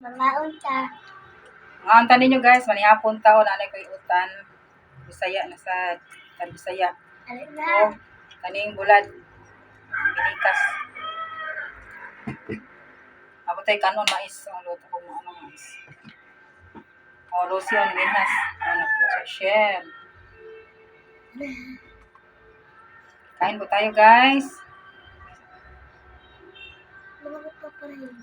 Mga unta. Mga unta ninyo, guys, manihapon ta o nanay ko'y utan. Bisaya na sa tan Bisaya. Ano na? O kaning bulad. Pinikas. Ako tay kanon mais ang luto ko mo ano mais. O lotion ginas. Ano sa share. Kain po tayo, guys. Mga pa pa rin.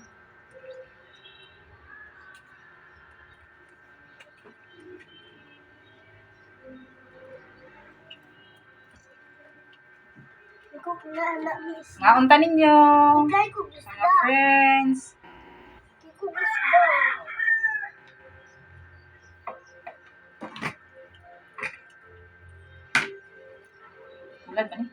Ikaw na anak miss. Mga unta ninyo. Ikay ko Mga isda. friends. Ikaw isda. Bulad ba ni?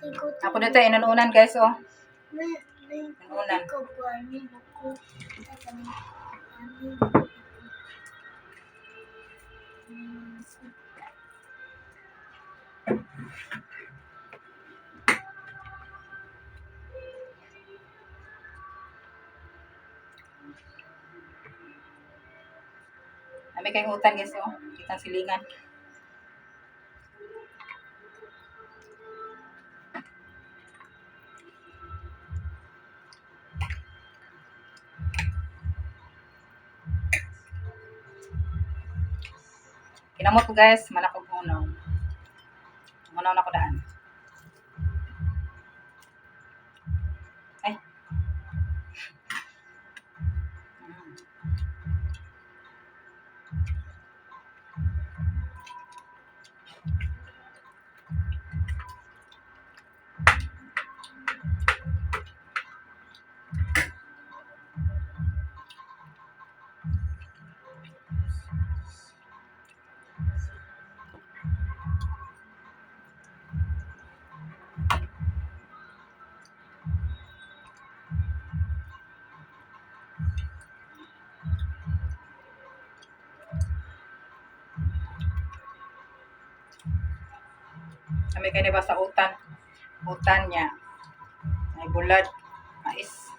Ikaw Ako dito inununan, guys, oh. May Unan. ikaw po ani ko. Ani. Ami kay utan, guys, oh. Kitang silingan. Kinamot ko, guys, manakog unaw. Unaw na ko daan. Ay. Kami kay ba sa utan. Utan niya. May bulad, mais.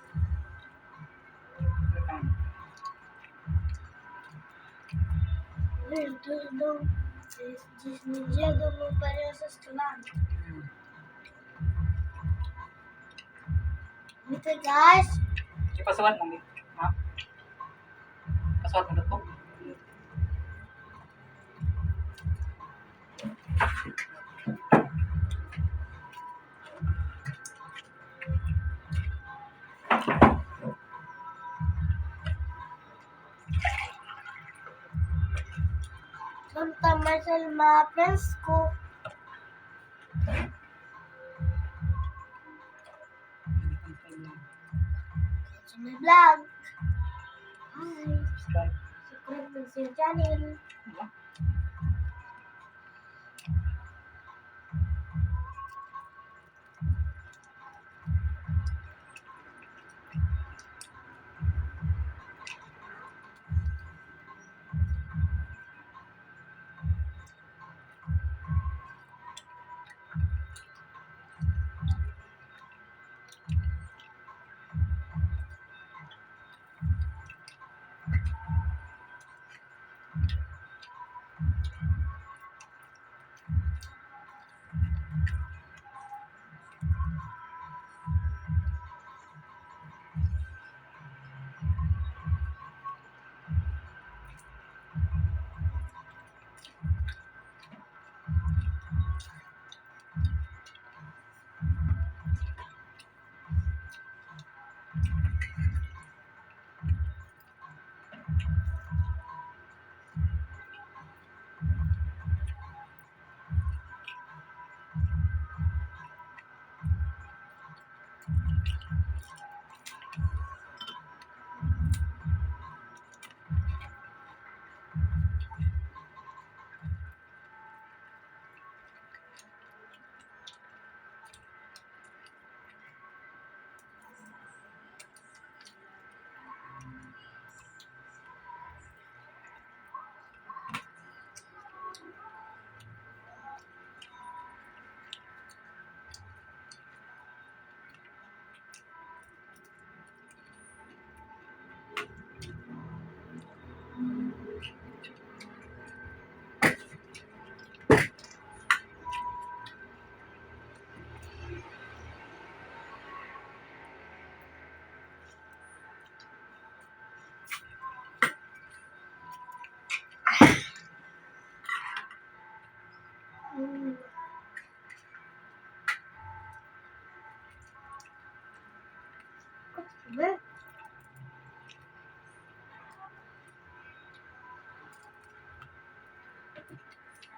Desnidiado mo para sa restaurant. Ito, guys. Ipasuwat mo, ha? Pasuwat mo dito. Santa Marcel, mga friends ko. Catch my vlog. Hi. Subscribe. Subscribe to sa channel. Diba?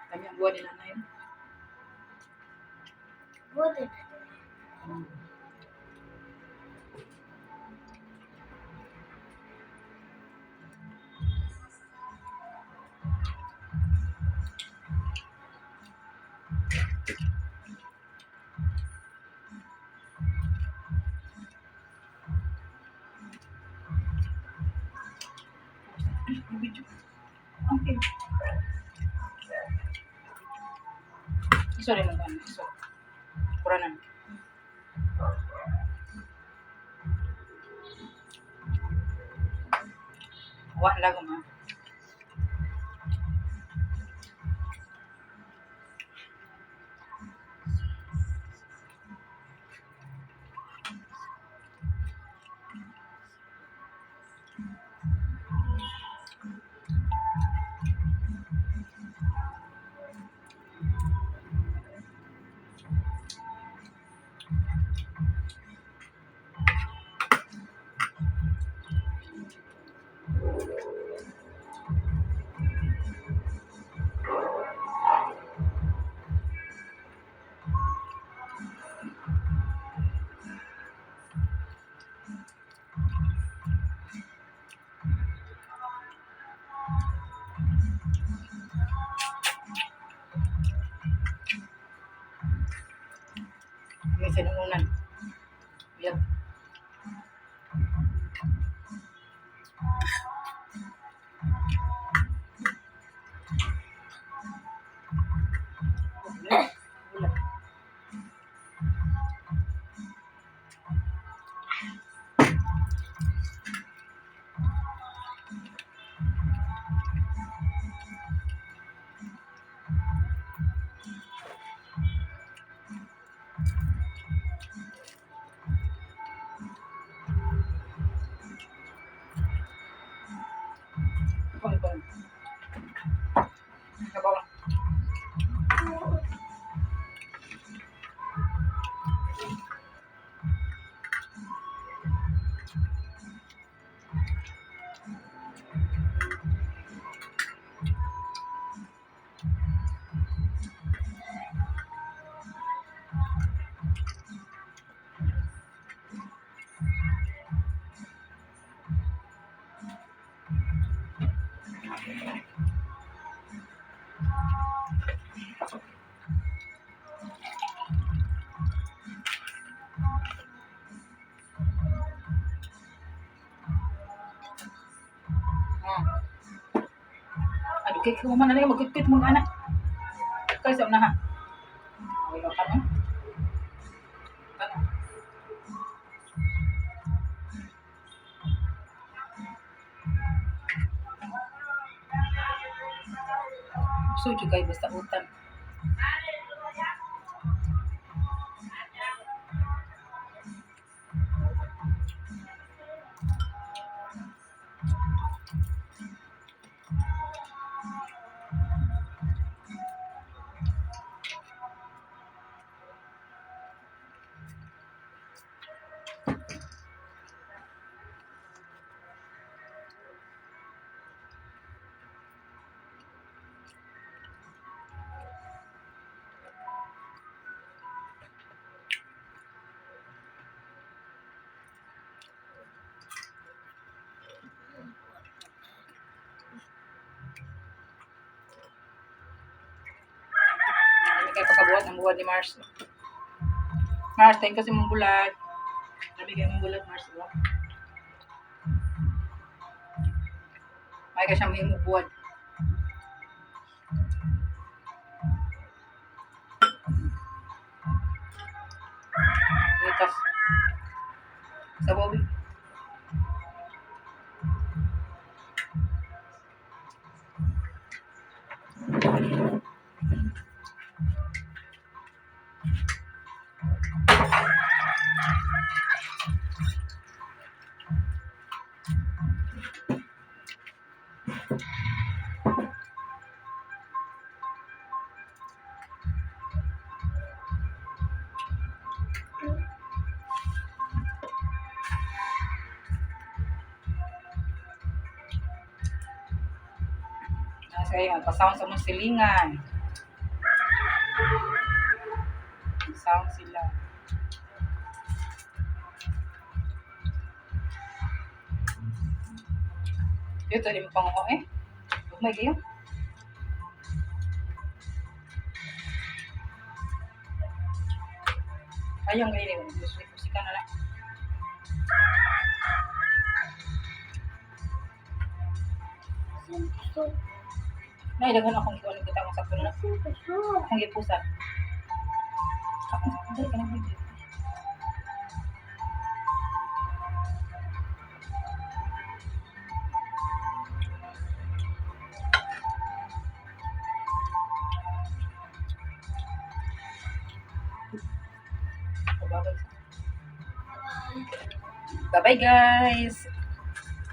Kami ang buwan nila na yun. Buti na. Video. Okay. Iso rin mo ba? Iso. Kuranan. Wa lang ma. May sinuunan. Yep. Wala. Wala. Kuan kuan. Kabaw lang. Ah. Aduh, kay kuman na lang magkit mong anak. Kay sa una ha. Wala ka no. Ano? So, jud kay basta utan. Dami kay pagkabuhat ang buhat ni Mars. Mars, thank you sa mong bulat. Dami kay mong bulat, Mars. Diba? Ay ka siya mahimong buhat. Litas. Sa Bobby. Nasa iyo, pasound sa mong silingan. Sound sila. Ito din pang ako eh. May kayo. Ayaw ngayon eh. Gusto ko sika na lang. Kusog. Naidaghan akong ikuan kita akong sakto na. Kusog. Akong gipusan. Akong dali ka na video. Bye-bye guys.